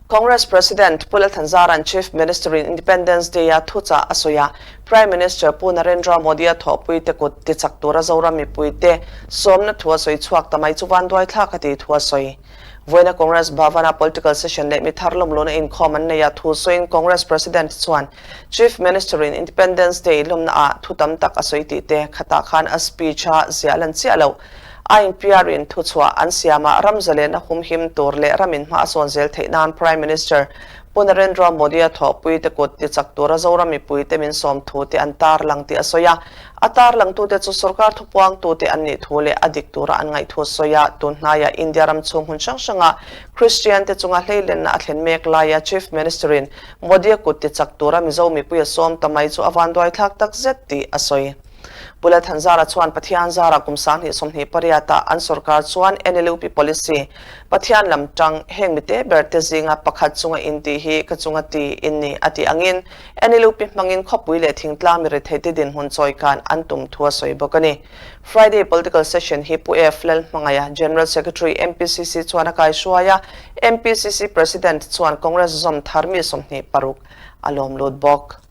Congress President Pu Lalthanzara'n Chief Minister-in Independence Day-a thuchah a sawi a, Prime Minister Pu Narendra Modi-a thawhpuite kut tichak tura Zoram mipuite sawmna thu a sawi chhuak ta mai chu vanduaithlak a tih thu a sawi. Vawiina Congress Bhavan-a political session leh mi thar lawmluna inkhawm an neih a thu sawiin Congress President chuan Chief Minister-in Independence Day lawmnaah thu tam tak a sawi tih te khatah khan a speech-a ziah lan chiah loh a inpiarin thuchhuah an siamah ram zalena humhim tur leh ramin hma a sawn zel theih nan Prime Minister Pu Narendra Modi-a thawhpuite kut tichak tura Zoram mipuite min sawm thu te an tarlang tih a sawi a. A tarlangtute chu sorkar thupuangtute an nih thu leh a dik tura an ngaih thu a sawi a. Tun hnaiah India ram chhung hmun hrang hranga Christian-te chunga hleilenna a thlen mek laia Chief Minister-in Modi-a kut tichak tura Mizo mipui a sawm ta mai chu a vanduaithlak takzet tih a sawi. Pu Lalthanzara chuan Pathian zara kum 2028 ah an sorkar chuan NLUP policy, Pathian lam tang, heng mite ber te zinga pakhat chunga in tih hi ka chunga ti in ni a tih angin NLUP hmangin khawpui leh thingtlang mi retheite dinhmun chawikan an tum thu a sawi bawk a ni. Friday Political Session hi Pu F. Lalhmangaia, General Secretary, MPCC chuan a kaihruai a, MPCC President chuan Congress zawm thar mi 26 a lawm lut bawk.